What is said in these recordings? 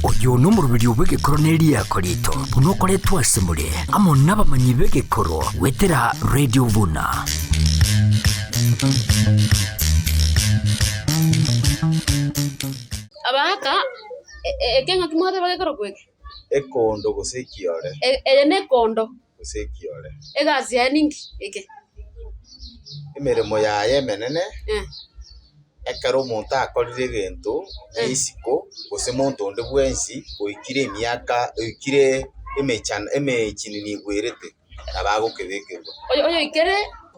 Oyo nomoroberio bw'egekoro ne riako riaito, buna okoretwa ase more amo nabamanyi b'egekoro goetera Radio Buna. Abagaka, eke ng'aki mwateba gekorokwa eke? Ekondo gose ekiore. Eye nekondo. Gose ekiore. Egasi yaye ninki eke? Emeremo yaye emenene, ekero omonto akorire egento kia isiko, gose monto onde bwensi oikire emiaka oikire emechando emechinini egwerete, nabo agokebekerwa. Oyo oyoikere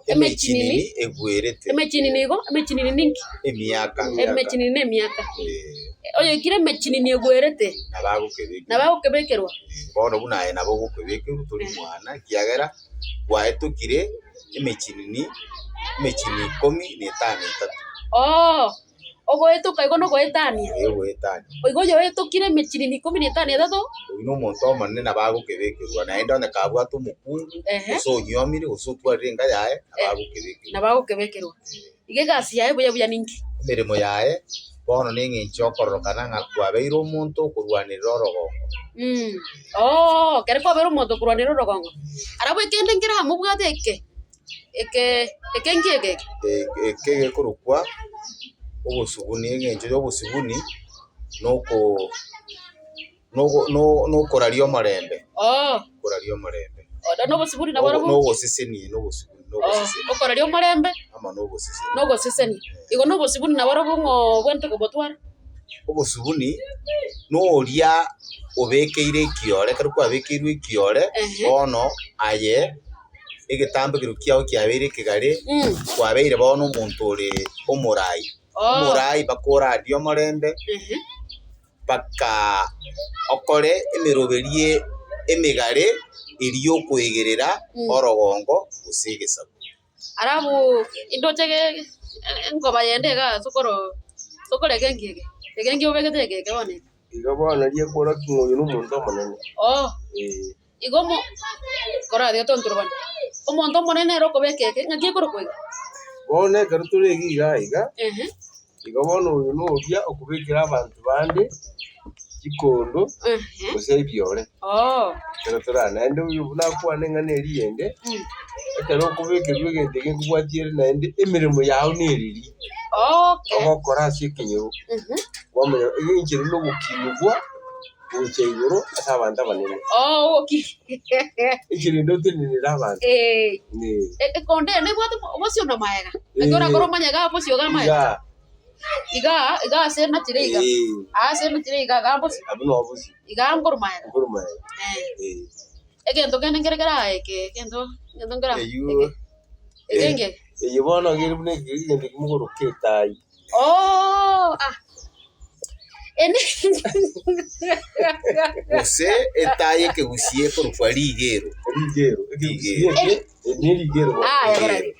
Emechinini emechinini, egwerete. emechinini igo, emechinini ninki? Emiaka. Emechinini na emiaka. Eh. Oyoikire emechinini egwerete, Nabo agokebekerwa. nabo agokebekerwa. Bono buna aye nabo ogokebekerwa tori mwana, ekiagera gwaetokire emechinini, emechinini ikomi na etano etato. Oo, ogoetoka igo nogoetania. Ee, ogoetania. Igo oyoetokire emechinini ikomi na etano etato. Oyio na omonto omonene nabo agokebekerwa, naende onye kabwate omokungu, Ehe. gose onyiomire, gose otwarire enka yaye, nabo agokebekerwa. Nabo agokebekerwa. Igo egasi yaye buya buya ninki? Emeremo yaye bono neng'encho y'okororokana ng'a kwabeire omonto okorwanerera orogongo. Oo, ekero kwabeire omonto okorwanerera orogongo. Arabwo ekende nkere amobwate eke, eke eke nki eke eke? Eke gekorokwa obosuguni, eng'encho ya obosuguni noko nogo no- nokoraria omorembe, Oo, koraria omorembe. na obosuguni naborobwo? Na ogosesenia na obosuguni na Oo, ogosesenia okoraria omorembe amo na ogosesenia. na ogosesenia. Igo na obosuguni naborobwo ng'o obwenerete kobotwara? Obosuguni noria obekeire ekiore, ekero kwabekeirwe ekiore, Ehe. bono aye egetambekero kiago kiabeire ekegare, kwabeire bono omonto ore omorai. Omorai mpaka oradie omorembe, mpaka okore emeroberio emegare eria yokoegerera orogongo gose egesaku. Alafu indoche enkoba yende iga ase okoro ase okoro egenki eke, egenki obegete eke eke bono eke. Igo bono riekorokia ng'a oyo nomonto omonene. Oo. Ee. Igo omo koratiga tontorobane, omonto omonene nere okobeka eke, ng'aki ekorokwa iga? Bono ekero tore iga iga iga, Ehe. igo bono oyo noria okobekera abanto bande chikondo Ehe. gose ebiore. Oo. Ekero tore aa, naende oyo buna akwane eng'ana eria eyende, ekero okobekerwa egento eke nkobwatia ere naende emeremo yao neriria Okay. ogokora ase ekenyoro, kwamanya enchera na ogokinigwa. gocha igoro ase abanto abanene. Oo, oki. Enchera ende otenenere abanto. Eh, Eh, e- ekonde eye nebwate mo- obosio na maega. Eh. Ekero orakore omanye iga bosio iga maega. iga, Iga, iga ase enachire iga. eh, Ase enachire iga iga bosio. abwo noo bosio, Iga nkorwa maega. nkorwa maega. Eh. Eh. Egento kende nkere kera eke, egento, egento nkera Eywo eke. Eke nge. Eye bono iga ere buna egento kimokoroka etaai. Oo, ah. Ene Gose etaai ekegusie ekorokwa rigero. Rigero, ekegusie eke, ne rigero bono. Aya korari.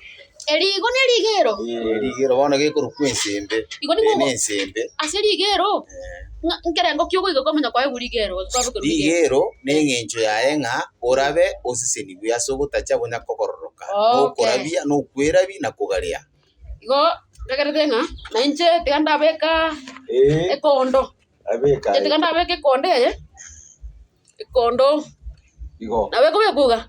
Erigo ne rigero. Eh, Rigero bono gekorokwa ensembe. Igo nigo Eye ogo- ne ensembe. Ase rigero, ng'a nkerengo ki ogoika kwamanya kwaegwa rigero gose kwabekerwa rigero. Rigero neng'encho yaye ng'a orabe osesenigwe ase ogotacha bonya kogororoka, Okay. nokorabia, nokwerabia na kogarea. Igo nkagerete ng'a nainche tiga ndabeka Ee, ekondo, abeka inche tiga ndabeka ekondo eye, ekondo, igo. nabo ekobekwa iga,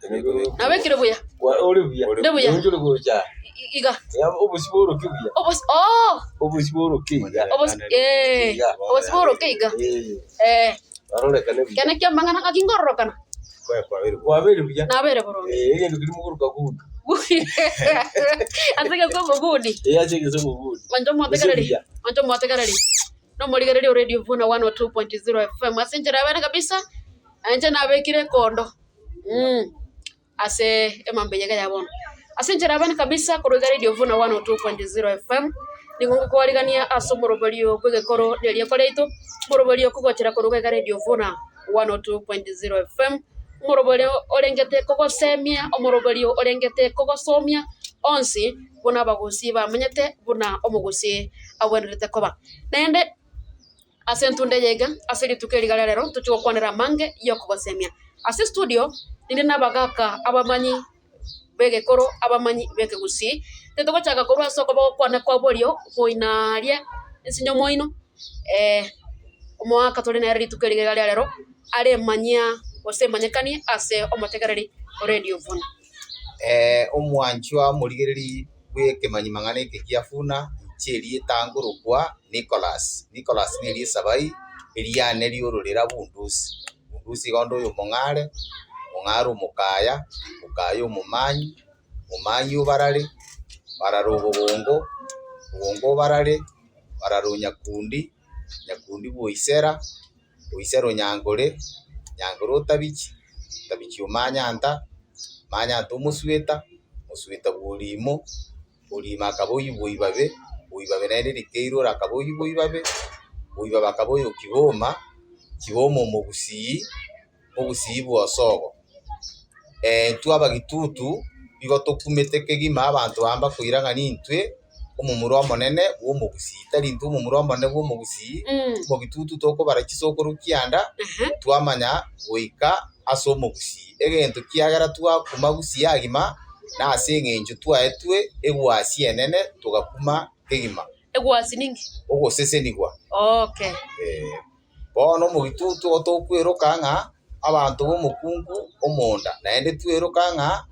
nabekire buya, Kwa- ore buya. Ore buya. Onde ore gocha. i- iga, Ya, obosi boroke buya. obosi oo, Obosi boroke iga. obosi eh, Iga. obosi boroke iga, Eh, eh, barorekane buya. ekero kia amang'ana ng'aki nkororokana. Kwabeire buya. Nabeire boronge. Eh, egento keria mogoroka good. Ase egesongo good. Eh, ase egesongo good. Mwanche omotegereri, Gose buya. mwanche omotegereri. Nomorigereria o Radio Vuna 102.0 FM. Ase enchera ya bene kabisa, inche nabekire ekondo. Mm. Ase emambia eye ya bono. Ase enchera ya bene kabisa korwa iga Radio Vuna 102.0 FM, nigo ngokwarigania ase omoroberio bw'egekoro na erieko riaito, omoroberio okogochera korwa iga Radio Vuna 102.0 FM, omoroberio orengete kogosemia, omoroberio orengete kogosomia, onsi buna abagusii bamenyete, buna omogusii agwenerete koba. Naende ase entunda eye iga, ase rituko eri iga ria rero, ntochie gokwanera amange yokogosemia. Ase estudio, ninde na abagaka abamanyi b'egekoro, abamanyi b'ekegusii, titogochaka korwa ase okoba gokwana kwa borio, moino aria, ensinyo moino. Omoaka tore nere rituko eri riria rero, aremanyia gose emanyekanie ase omotegereri o Radio Vuna. Omwanchwa omorigereria bw'ekemanyi mang'ana eke kia Vuna, inche erieta nkorokwa Nicholas. Nicholas neri esabai eriane ri'ororera Bundusi. Bundusi igo onde oyo omong'are, omong'are omokaya, omokaya omomanyi, omomanyi obarare, barare obogongo, obogongo obarare, barare onyakundi. Nyakundi bw'Oisera, Oisera o Nyankore, Nyankore o Tabichi, Tabichi o Manyanta, Manyanta o Mosweta, Mosweta bw'Orimo, Orimo akaba oyio bw'Oibabe, Oibabe naende rikeirora akaba oyio bw'Oibabe, Oibabe akaba oyo Kiboma, Kiboma omogusii, Omogusii bw'Osogo. Intwe abagitutu nigo tokumete kegima abanto aba mbakoira ng'a nintwe omomura omonene bw'omogusii, tari intwe omomura omonene bw'omogusii, omogitutu tokobara chisokoro kianda, twamanya goika ase omogusii. Egento kiagera twakuma gusii agima, nase eng'encho twaetwe egwasi enene togakuma kegima. Egwasi ninki? Ogosesenigwa. Okay. Eh. Bono omogitutu ogo tokweroka ng'a abanto b'omokungu omonda, naende tweroka ng'a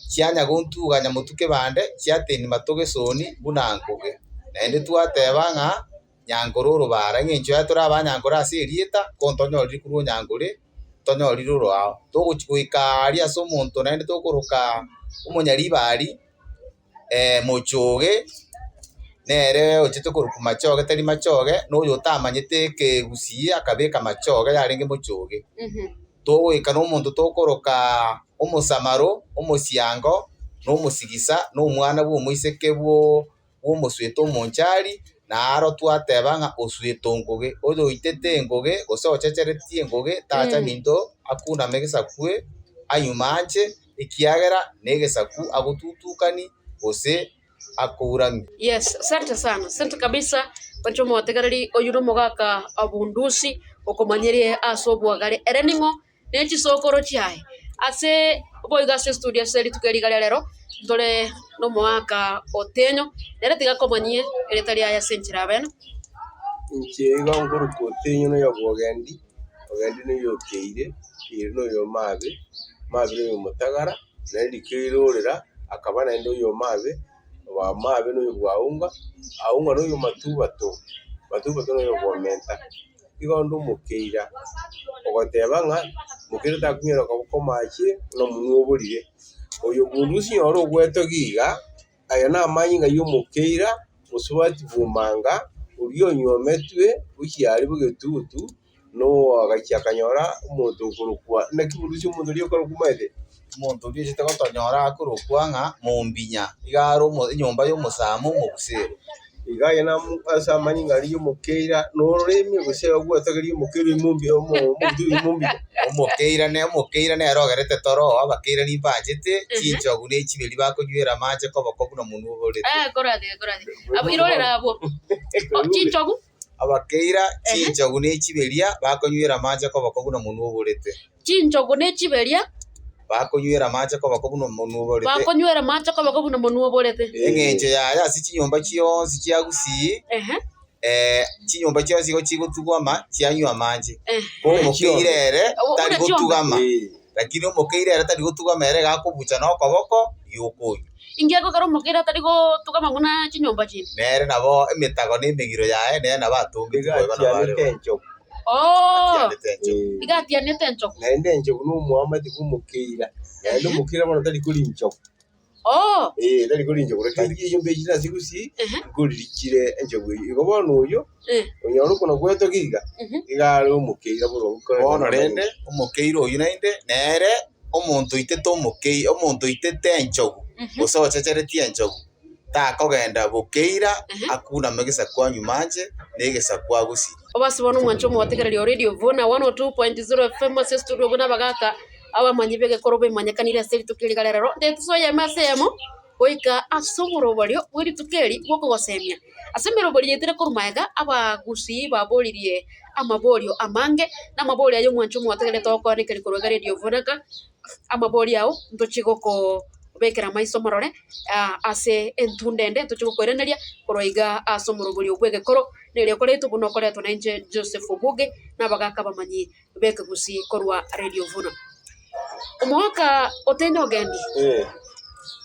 chianya gontuga nyamotuke bande chiateni matogesoni buna nkoge. Naende twateba ng'a nyankore orobara, eng'encho yaye tore abanyankore ase erieta, ko ntonyorire korwa onyankore, ntonyorire oroao. Togochi goika aria ase omonto naende tokoroka omonyaribari. Mochoge, nere ochete korokwa machoge tari machoge, na oyo otamanyete ekegusii akabeka machoge yarenge mochoge. Togoika na omonto tokoroka omosamaro, omosiango, na omosigisa, na omwana bwa omoiseke bwo bw'omosweta omonchari, naro twateba ng'a oswete ongoge, oyoitete engoge, gose ochecheretie engoge, tacha minto akuname egesakwe, anyume anche. ekiagera negesaku agotutukani, gose akouramia. Yes, asante sana, asante kabisa gwancha omotegereri oyio nomogaka Bundusi okomanyerie ase obwagare ere ning'o ne chisokoro chiaye. Ase boigo ase estudio ase rituko eri iga ria rero ntore nomoaka Otenyo nere tiga akomanyie erieta riaye ase enchera abene. Inche igo nkorokwa Otenyo noyo bwogendi, ogendi noyo okeire, Keire noyo omabe, mabe noyo omotagara, naende rikeire orera, akaba naende oyo omabe, omabe noyo bw'aunga, aunga noyo matubato, matubato noyo bw'omenta. Igo onde omokeira, ogoteba ng'a mokeira takunyora koboko amache buna omonwa oborire. Oyo bundusi onye ore ogwetogia iga. Aya namanyinga y'omokeira, mosubati bw'omanga, oria onyuometwe gochia aria bw'egetutu, na agachia akanyora omonto okorokwa, naki borusia omonto oria okorokwa omanyete? Omonto oria ochete gotonyora akorokwa ng'a mombinya, iga are enyomba y'omosamo omobusero. Iga aye ase amanyinga aria y'omokeira, nororemi gose ogwetogeria omokeira oyio mombi omotutu oyio mombinya. Omokeira ne omokeira nere ogerete toro oo, abakeira nimbanchete, chinchogu ne chiberi bakonywera amache koboko buna omonwa oborete. Eh, koratiga koratiga. Abwo irorera abwo. Oh, chinchogu. Abakeira, chinchogu ne chiberia bakonywera amache koboko buna omonwa oborete. Chinchogu ne chiberia. Bakonywera amache koboko buna omonwa oborete. Bakonywera amache koboko buna omonwa oborete. Eng'encho yaye ase chinyomba chionsi chia Gusii, chinyomba chionsi igo chigotugama chianywa amache. Ko omokeire ere tari gotugama, lakini omokeire ere tari gotugama ere iga akobucha na okoboko riokonywa. Inki ekogera omokeire atari gotugama buna chinyomba chinde? Nere nabo emetago na emegiro yaye nere nabo atongete boigo nabo are Iga atianete enchogu. Oo, Atianete enchogu. iga atianete enchogu. Naende enchogu nomoamate bw'omokeira, naende omokeira bono tari koria enchogu. Oo, Eh, tari koria enchogu, lakini chinyomba echi ase gusii, nkoririchire enchogu eyio. Igo bono oyio, onyore okona gwetogia iga, iga are omokeira boronge korende Bono rende, omokeira oyio naende nere omonto oitete omokei, omonto oitete enchogu, gose ochecheretie enchogu, takogenda bokeira akuname egesaku anywe amache, na egesaku agosirie. Obasi bono omwanche omotegereri o Radio Vuna 102.0 FM ase estudio buna abagaka abamanyi b'egekoro bemanyekanire ase rituko eri rero. Ndetuso eyemo ase eyemo goika ase oboroberio bwe rituko eri bw'okogosemia. Ase emeroberio yaetire korwa magega, abagusii baboririe amaborio amange, na amaborio aya omwanche omotegereri togokoanekeria korwa iga Radio Vuna, amaborio ao ntochie goko. Bekera amaiso morore ase entunda ende tochie gokoiraneria korwa iga ase omoroberio bw'egekoro, nerio okoretwa buna okoretwa nainche Joseph Obuge na abagaka abamanyi b'ekegusii korwa Radio Vuna. Omogaka otende ogendi,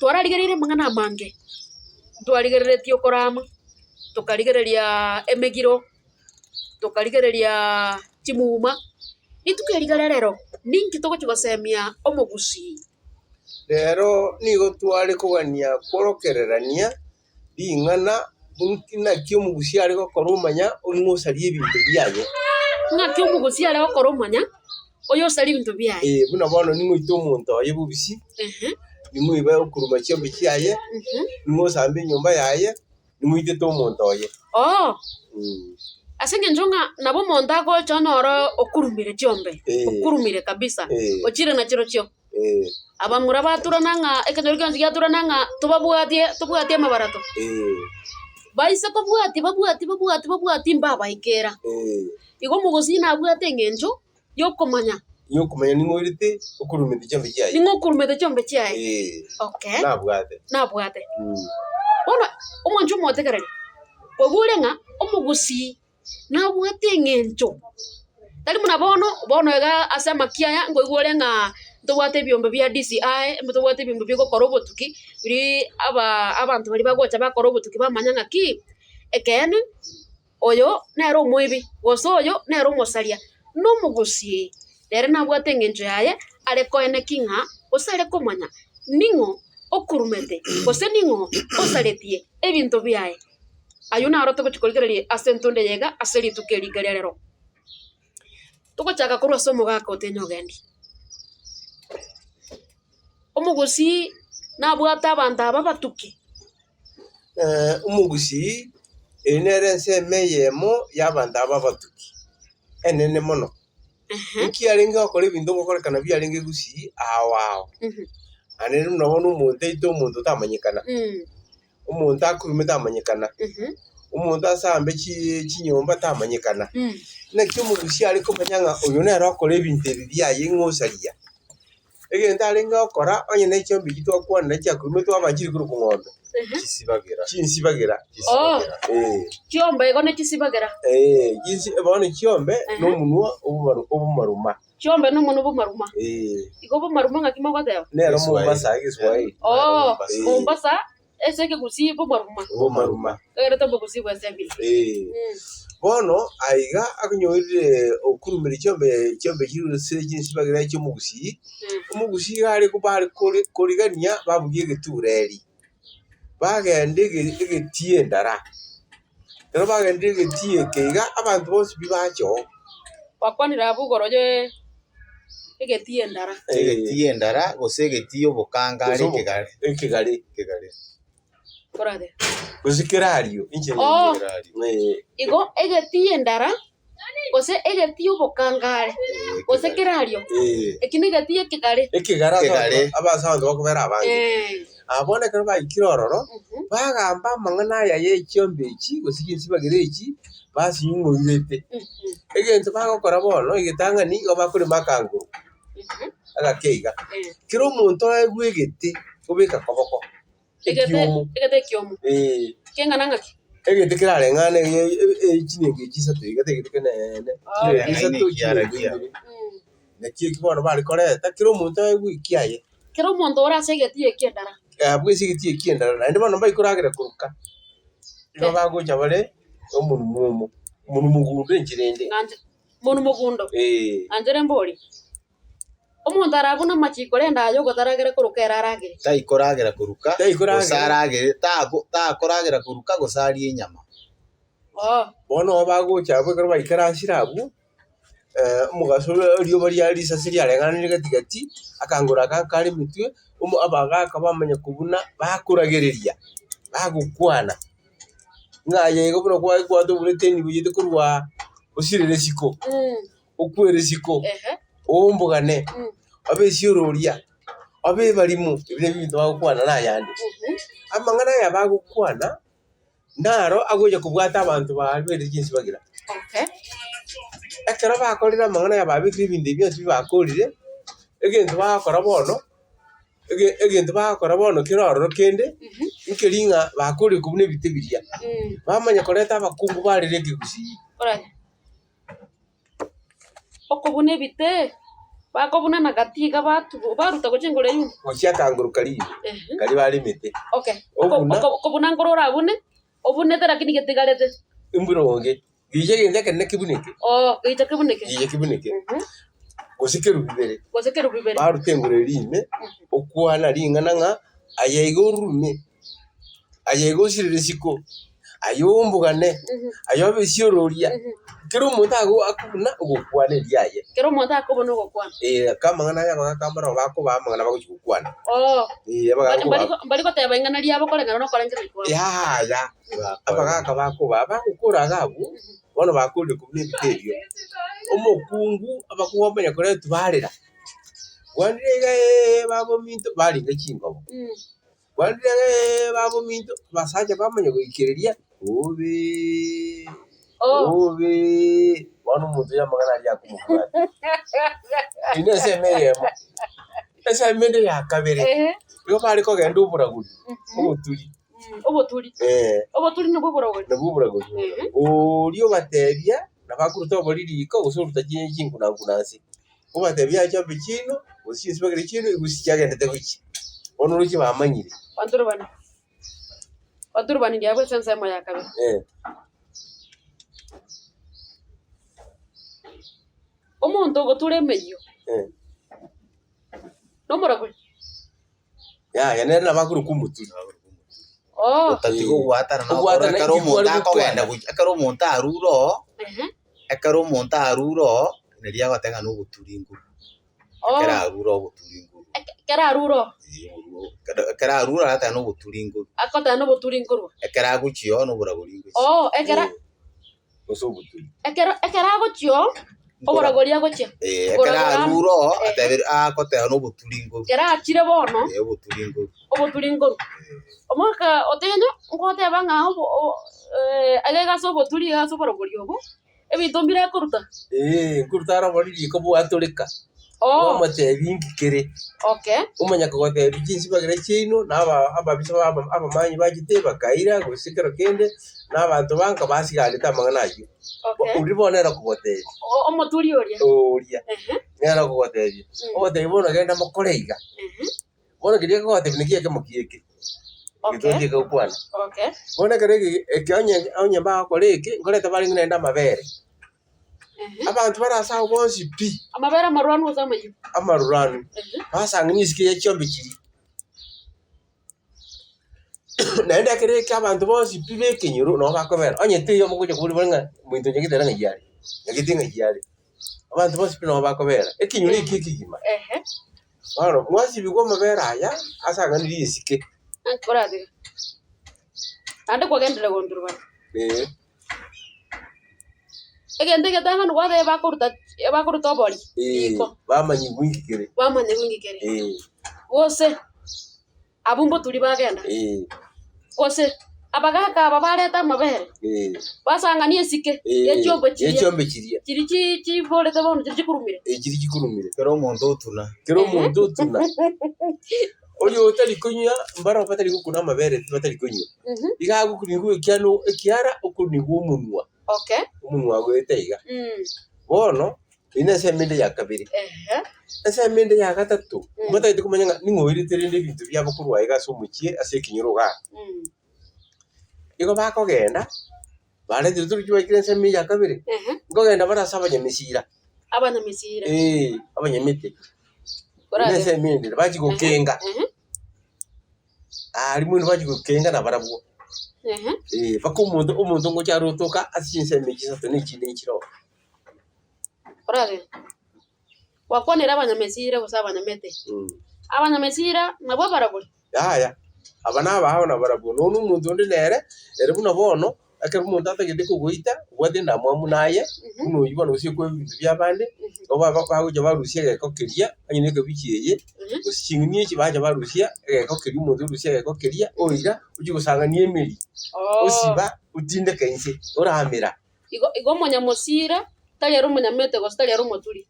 twararigereire amang'ana amange, ntwarigereretie okorama, tokarigereria emegiro, tokarigereria chimuma, rituko eri riria rero ninki togochia gosemia omogusii? Rero nigo tware kogania kworokererania ring'ana naki omogusia are gokora omanya ong'osaria ebinto biaye. Ng'aki omogusia are gokora omanya oyosaria ebinto biaye. Eh, buna bono ning'oite omonto oye bobisi, ning'oibe okoruma chiombe chiaye, ning'osambe enyomba yaye, ning'oitete omonto oye. Oo, ase eng'encho ng'a nabo omonto agocha onyore okurumire chiombe, okurumire kabisa, ochire nachirochio. Abamura baturana ng'a ekenyoro gionsi giaturana ng'a tobabwatie tobwatie amabarato. Baise kobwatia babwatie babwatie babwatie mbabaikera. Igo omogusii nabwate eng'encho yokomanya. Yokomanya ning'o oirete okorumete chiombe chiaye. Ning'o okorumete chiombe chiaye. Okay. Nabwate. Nabwate. Bono omwancho omotegereri, kobua ore ng'a omogusii nabwate eng'encho, tari buna bono, bono iga ase amakia aya nkoigwa ore ng'a ntobwate ebiombe bia DCI, ntobwate ebiombe bigokora obotuki, riria aba abanto baria bagocha bakora obotuki bamanya ng'aki, ekeene oyo nere omoibi, gose oyo nere omosaria, na omogusii ere nabwate eng'encho yaye are koeneki ng'a gose are komanya ning'o okurumete gose ning'o osaretie ebinto biaye. Ayio naro togochia korigereria ase entonde eye iga ase rituko eri riga ria rero. Togochaka korwa ase omogaka otenye ogendi. Omogusii nabwate abanto aba abatuki. Omogusii, eri nere ensemo eyemo y'abanto aba abatuki, enene mono. Inki arenge gokora ebinto ngokorekana biarenge gusii ao ao. Naende buna bono omonto aite omonto otamanyekana. Omonto akurume tamanyekana, omonto asambe chinyomba tamanyekana. Naki omogusi are komanya ng'a oyo nere okora ebinto ebi biaye ng'a osaria. Egento arenge gokora onye ne chiombe echio twakwanera chiakurumete twabanchire korokwa ng'ombe, Chisibagera. chinsibagera. Oh, Eh. chiombe igo ne chisibagera. Eh, chinsi bono chiombe na omonwa obomaru obomaruma. Chiombe nomonwa bomaruma. Eh. Igo bomaruma ng'aki mogoteba? Nero Egeswahili. Mombasa egeswahili. Oh, Mombasa. Mombasa ase ekegusii bomaruma. Bomaruma. Ekerete obogusii bwense mbiri. Eh. Bono aiga akonyorire okurumire chiombe chiombe chiruse chinsibagira chi'omogusii, omogusii iga are bare kore korigania babugia egetureri, bagenda ege egetii endara. Ekero bagendire egetii eke iga, abanto bonsi pi bacha oo. Gwakwanire abwo igoro ye egetii endara. Egetii endara gose egetii obokanga are Gose obo- ekegare. Ekegare. Ekegare. Korate. Gose kerario, inche Oh. Kerario. Eh, Igo egetii endara gose egetii obokanga are gose kerario. eh. Eki negetii ekegare. Ekegare ase Ekegare. abanto aba ase abanto bakobera abange. Eh. Aa bono ekero baikire ororo, Mhm. bagamba amang'ana aya ye chiombe echi, gose chinsibagera echi, basinyung'oirete. Mhm. Egento bagokora bono, egetang'ani, igo bakorema akanguru, Mhm. agake iga. Eh. Kera omonto aegwe egete, obeka koboko, Egete ekiomo, egete ekiomo. eh. Keng'ana ng'aki? Egete kerareng'ane chinyenge echi isato iga tegete keneene, Ah. chinyenge isato Kereng'aine ekiara chinyenge kiaye. ibere. Naki eki bono bare koreta, kera omonto aegwe ekiaye. Kera omonto ore ase egetii eki endara. Abwo ase egetii eki endara, naende bono mbaikoragera koruka, nigo bagocha bare omonwa omo, omonwa mogundo enchera ende. Ng'anche monwa mogundo. Eh. Ng'anchere mbori, omonto arabune amachiko rende aye ogotaragera koruka ere aragere. Taikoragera koruka, Taikoragera. gose aragere, tako takoragera koruka gose arie enyama. Oo. Bono bagocha abwo ekero baikaransire abwo, omogaso erioba ria risasi riareng'anire gati gati, akangora aka kare emetwe, omo abagaka bamanya kobuna bakoragereria, bagokwana, ng'a aye igo buna kwa kwatoborete enibo yaito korwa osirere isiko, okwere isiko, oombogane, obe esiororia, obe ebarimo, ebi nabio ebinto bagokwana na ayande. Amang'ana aya bagokwana. Naro agocha kobwata abanto baberire chinsibagira. Ekero bakorire amang'ana aya babekire ebinto ebi bionsi bi bakorire, egento bagokora bono, Ege- egento bagokora bono kere ororo kende, nkeri ng'a bakorire kobuna ebite biria, bamanya koreta abakungu barere ekegusii. Orare. Okobuna ebite, bakobuna na gati iga batu baruta gochia igoro eywo. Gochia akanguru karia ime, Ehe. karia baremete. Okay, oko- Obuna. oko- okobuna nkoro orabune, obunete lakini getigarete. Imburonge, gicha egento ekenene kebuneke. Oo, gicha kebuneke. Gicha kebuneke. Mhm. Gose keru bibere. Gose keru bibere. Baruta engoro eria ime, okwana ring'ana ng'a aye iga orume, aye iga osirere isiko, aye ombugane, aye obe esiororia. Kera omonto ago akobuna ogokwana eriaye. Kera omonto akobuna ogokwana. Eh, aka amang'ana aya abagaka mbaro bakoba amang'ana bagochia gokwana. Oo. Eh, abagaka Mbari koba. mbari goteba ing'ana riabo koreng'ana na okorengereria kwabo. Yaya, abagaka bakoba bagokora iga abwo, bono bakorire kobuna ebite ebio. Omokungu, abakungu bamanya koretwa barera, kwanire iga eeh baba ominto, baringa chingobo. Kwanire iga eeh baba ominto, abasacha bamanya goikereria, obeeee obeeee, bono omonto oyo amang'ana aria akomobwata. Eyio ne ensemo eyemo. Ensemo ende ya kabere, nigo bare kogenda oboragori, oboturi. Oboturi. Eh. Oboturi nabwo oboragori. Nabwo oboragori. Oria obatebia, nabo akoruta obori riko gose oruta chinkunankunansi. Obatebia ache abe chiino, gose chinsibagere chiino, gose chiagendete gochia. Bono oroche bamanyire. Baturubani. Baturubani riabwo ase ensemo ya kabere. Eh. Omonto ogotura emeyio. Eh. Nomoragori. Yaya nere nabo akorokwa omoturi. Oo. Otatiga ogwatana na Ogwatana okoro ekero inki kware omonto akogenda gokwana? gochia ekero omonto arure oo, Ehe. ekero omonto arure oo, nari agoteba ng'a na oboturi nguru. Oo. Ekero arure oboturi nguru. Eke- Ekero arure oo. Eh, oborwo- ekero ekero arure arateba na oboturi nguru. Akoteba na oboturi nkorwa. Ekero agochia oo na oboragori ngochia. Oo, ekera Gose oboturi. ekero ekero agochia oo, oboragori agochia. Eh, ekero Boragora amo. arure oo, Eh. atebire agoteba na oboturi nguru. Ekero achire bono, Eh, oboturi nguru. oboturi nkoru. Omwaka otenyo, ngoteba ng'a obo o- iga iga ase oboturi iga ase oboragori obo, ebinto mbire akoruta. Eeh, nkoruta are obori riko bwatoreka, Oo, bwamotebia inki kere. okay. Omanya kogotebia chinsibagera chiaino, na aba ababisa ba abamanyi bachete bakaira gose kero kende, na abanto banka basigarete amang'ana ayio. Okay. Oria bono nere okogotebia. O- Omoturi oria. Oria, Ehe, nere okogotebia. Ogotebia bono genda mokore iga. ehe, Bono keria akogotebia naki ekemo kieke. Okay. Getochie gokwana. okay. Bono ekero eke eke onye onye mbagokora eke, nkoreta barenge naende amabere. Ehe. Abanto bare ase agwo bonsi pi, Amabere amaruranu gose amayio. amaruranu, Ehe. basang'ani esike ye chiombe chiria. Naende ekero eke abanto bonsi pi ba ekenyoro nabo bakobera, onye teiyo mogocha koboria bare ng'a omonto nyagete ere ng'ai are, nyagete ng'ai are. Abanto bonsi pi nabo bakobera, ekenyoro eke ekegima. Ehe. Bono mwasibigwa amabere aya ase ang'anirie esike. Koratiga. Naende kwagenderera gondurubana. Ee. Egento egetang'ani gwateba bakoruta bakoruta obori Ee, riko. bamanyigwa inki kere. Bamanyigwa inki kere. Ee. Gose abwo mboturi bagenda. Ee. Gose abagaka aba bareta amabere. Ee. Basang'anie esike Ee, ye chiombe chiria. ye chiombe chiria. Chiria chi chiborete bono chiria chikurumire. Ee, chiria chikurumire. Kera omonto otuna. Kera omonto otuna. Oyo otari konywa, mbarabwo batari gokuna amabere tibatari konywa. Iga agokunigwa ekiano ekiara okunigwa omonwa. Okay. Omonwa agoeta iga. Mm. Bono, eyio ne ensemo ende ya kabere. Ehe. Ensemo ende ya gatato, Mm. motagete komanya ng'a ning'o oirete rende ebinto biabo korwa aiga ase omochie ase ekenyoro igaa. Mm. Igo bakogenda, baretire torochi baikire ensemo eye ya kabere, Ehe. nkogenda bare ase abanyamesira. Abanyamesira. Eeh, abanyamete. Korage. Ensemo ende bachia gokenga. Ehe. Aria mwene bachia gokenga nabarabwo. Ehe. Eh, mpaka omonto omonto ngocha are otoka ase chinsemo echi isato na echinde nchiroo. Korage. Gwakwanire abanyamesira gose abanyamete. Abanyamesira nabwo abaragori. Yaya, aba nabao nabarabwo. Nonya omonto onde nere, ere buna bono, ekero omonto atagete kogoita, obwate endamwamu naye, buna oyio bono gose okoe ebinto bi'abande, nigo ba- bagocha barusia egeko keria, onye na ekabichi eye, gose ching'eni echi bacha barusia egeko keria, omonto orusia egeko keria, oira, ochia gosang'ania emeri, osiba, otindeke inse, oramera. Igo igo omonyamosira tari ere omonyamete gose tari ere omoturi.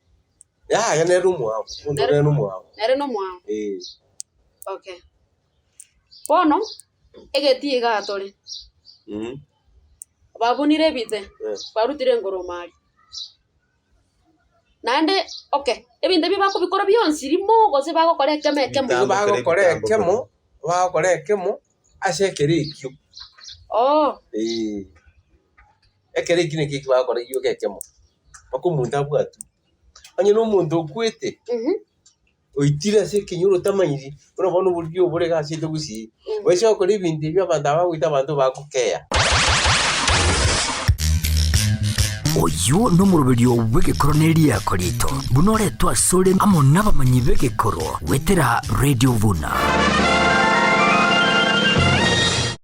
Yaya nere omwabo, omonto Nere- nere omwabo, Nere nomwabo. eh. Okay. Bono, egetii igaa tore, babunire ebite, barutire engoroma aria. Naende okay, ebinto ebi bakobikora bionsi rimo gose bagokora ekemo ekemo? Nigo Bitambo kere bagokora ebitambo ekemo, kere. bagokora ekemo ase ekero ekio. Oo. Eeh. Ekero ekio nakio eki bagokora gioka ekemo, mpaka omonto abwatwe. Onye na omonto okwete, oitire ase ekenyoro otamanyiri, buna bono oboriri obore iga ase ete gusii, oise gokora ebinto ebio abanto aba bagoita abanto bagokeya. Oyio nomoroberio bw'egekoro ne riako rito, buna oretwe asore amo nabamanyi b'egekoro goetera Radio Buna.